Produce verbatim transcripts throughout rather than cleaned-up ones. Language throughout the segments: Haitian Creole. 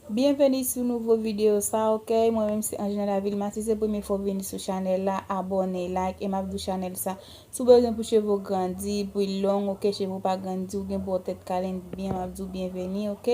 Byenveni sou nouvo videyo sa, ok? Mwen menm se Anjina Lavil Mati, se premye fwa w vini sou chanèl la, abòne, like, e m ap di w chanèl sa, si w bezwen pou cheve w grandi, pou l long, ok, cheve w pa grandi, ou gen bò tèt kale byen, m ap di w byenveni, ok?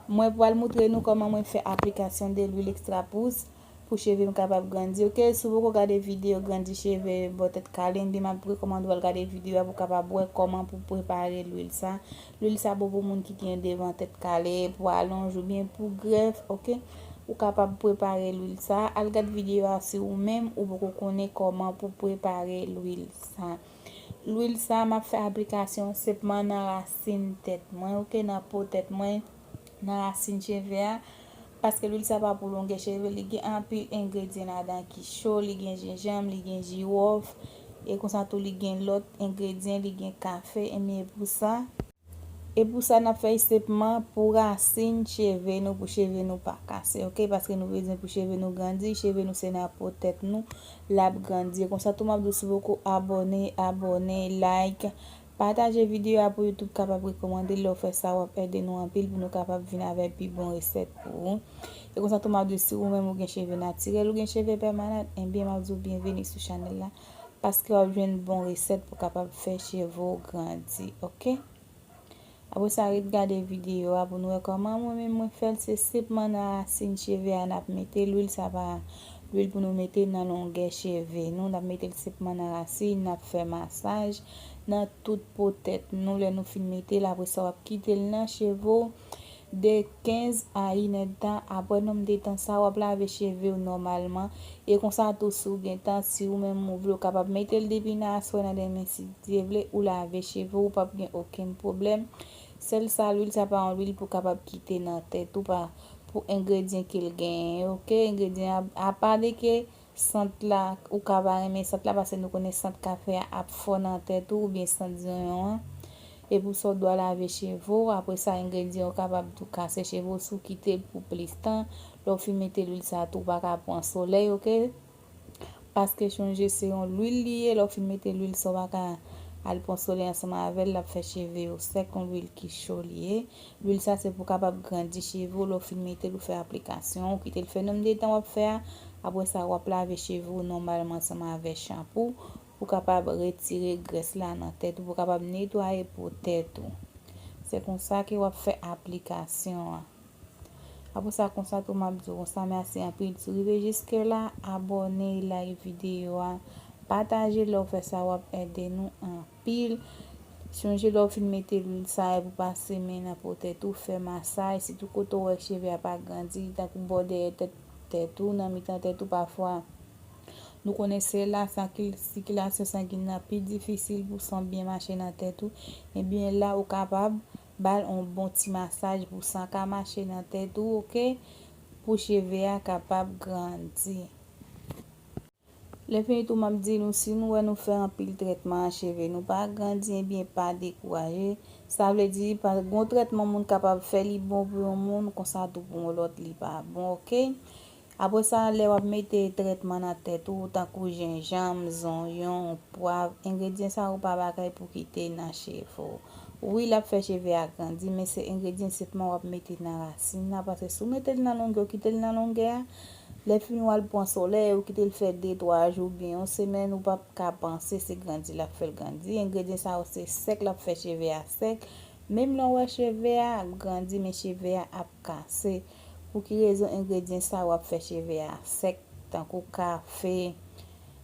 Mwen pral moutre nou kòman mwen fè aplikasyon de lwil ekstra pous pou cheve m kapab grandi, ok? Si w poko gade videyo grandi cheve bò tèt kale, ebyen m ap rekòmande w al gade videyo a pou w kapab wè kòman pou prepare lwil sa. Lwil sa bon pou moun ki gen devan tèt kale, pou alonj oubyen pou grèf, ok? Ou kapab prepare lwil sa. Al gad videyo a si ou menm ou poko konnen kòman pou prepare lwil sa. Lwil sa, m ap fè aplikasyon senpman nan rasin tèt mwen, ok? Nan po tèt mwen, nan rasin cheve a. Paske lwil sa pa pou longè cheve, li gen anpil engredyan ladan ki cho, li gen jenjanm, li gen jiwòf, e konsa tou li gen lòt engredyan, li gen kafe, ebyen pou sa, e pou sa n ap fè l senpman pou rasin cheve nou, pou cheve nou pa kase, ok? Paske nou bezwen pou cheve nou grandi, cheve nou se nan po tèt nou, l ap grandi. E konsa tou m ap di w si w poko abòne, abòne, like, pataje videyo a pou YouTube kapab rekòmande l. Lè w fè sa, w ap ede nou anpil pou nou kapab vin avèk pi bon resèt pou ou. E konsa tou m ap di w si ou menm ou gen cheve natirèl, ou gen cheve pèmanan, ebyen m ap di w byenveni sou chanèl la, paske w ap jwenn bon resèt pou kapab fè cheve w grandi, ok? Apre sa, ret gade videyo a pou nou wè kòman mwen menm mwen fè l. Se senpman nan rasin cheve a n ap mete lwil, sa pa lwil pou nou mete nan longè cheve nou. N ap mete l senpman nan rasin, n ap fè masaj nan tout po tèt nou. Lè nou fin mete l, apre sa, w ap kite l nan cheve w de kenz a inèdtan. Apre nonm de tan sa, w ap lave cheve w nòmalman. E konsa tou, si w gen tan, si ou menm ou vle, ou kapab mete l depi nan aswè, nan demen, si Dye vle, ou lave cheve w, ou p ap gen okenn pwoblèm. Sèl sa, lwil sa pa yon lwil pou kapab kite nan tèt ou, pa pou engredyan ke l genyen yo, ok? Engredyan a, apa de ke sant la, ou ka pa renmen sant la, paske nou konnen sant kafe a ap fò nan tèt ou, oubyen sant zonyon an. E pou sa, w dwe lave cheve w. Apre sa, engredyan yo kapab tou kase cheve w si w kite l pou plis tan. Lè w fin mete lwil sa tou, ou pa ka pran solèy, ok? Paske chonje se yon lwil li ye, lè w fin mete lwil sa, w pa ka al pran solèy ansanm avè l, l ap fè cheve yo sèk, yon lwil ki cho li ye. Lwil sa se pou kapab grandi cheve w, lè w fin mete l, ou fè aplikasyon, ou kite l fè nonm de tan w ap fè a. Apre sa, w ap lave cheve w nòmalman ansanm avè chanpou pou kapab retire grès la nan tèt ou, pou kapab netwaye po tèt ou. Se konsa ke w ap fè aplikasyon an. Apre sa, konsa tou, m ap di w konsa, mèsi anpil. Si w rive jiske la, abòne, like videyo a, pataje, lè w fè sa, w ap ede nou anpil. Chonje lè w fin mete lwil sa a pou pase men nan po tèt ou, fè masaj, sitou kote w wè cheve a pa grandi, tankou bò dèyè tèt, tèt ou, nan mitan tèt ou, pafwa. Nou konnen se la san ki-, sikilasyon sangen nan pi difisil pou san byen mache nan tèt ou. Ebyen la, ou kapab ba l yon bon ti masaj pou san ka mache nan tèt ou, ok? Pou cheve a kapab grandi. Lè fini tou, m ap di nou, si nou wè nou fè anpil trètman an, cheve nou pa grandi, ebyen pa dekouraje. Sa vle di, pa, gon trètman moun kapab fè, li bon pou yon moun, konsa tou pou yon lòt, li pa bon, ok? Apre sa, lè w ap mete trètman nan tèt ou, tankou jenjanm, zonyon, pwav, engredyan sa yo pa bagay pou kite nan cheve w. Wi, l ap fè cheve a grandi, men se engredyan senpman w ap mete nan rasin nan, paske si w mete l nan longè, w kite l nan longè a, lè fini w al pran solèy, ou kite l fè de, twa jou oubyen yon semèn, ou p ap ka panse se grandi l ap fè l grandi. Engredyan sa yo se sèk, l ap fè cheve a sèk. Menm lè w wè cheve a ap grandi, men cheve a ap kase. Pou ki rezon engredyan sa yo ap fè cheve a sèk, tankou kafe?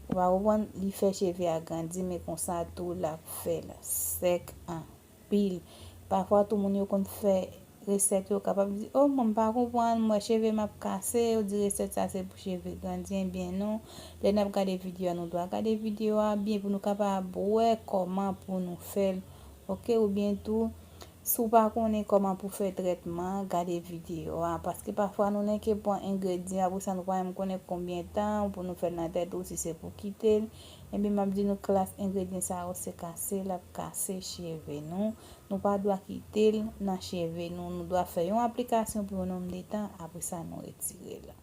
Ou pa konprann, li fè cheve a grandi, men konsa tou l ap fè l sèk anpil. Pafwa tou moun yo konn fè resèt yo kapab di, "O, mwen m pa konprann, mwen cheve m ap kase, yo di resèt sa se pou cheve grandi." Ebyen non, lè n ap gade videyo a, nou dwe gade videyo a byen pou nou kapab wè kòman pou nou fè l, ok? Oubyen tou, si w pa konnen kòman pou fè trètman an, gade videyo a, paske pafwa nou nèke pran engredyan, apre sa nou pa menm konnen konbyen tan pou nou fè l nan tèt ou, si se pou kite l. Ebyen, m ap di nou klas engredyan sa yo se kase, l ap kase cheve nou. Nou pa dwe kite l nan cheve nou. Nou dwe fè yon aplikasyon pou yon nonm de tan, apre sa nou retire l.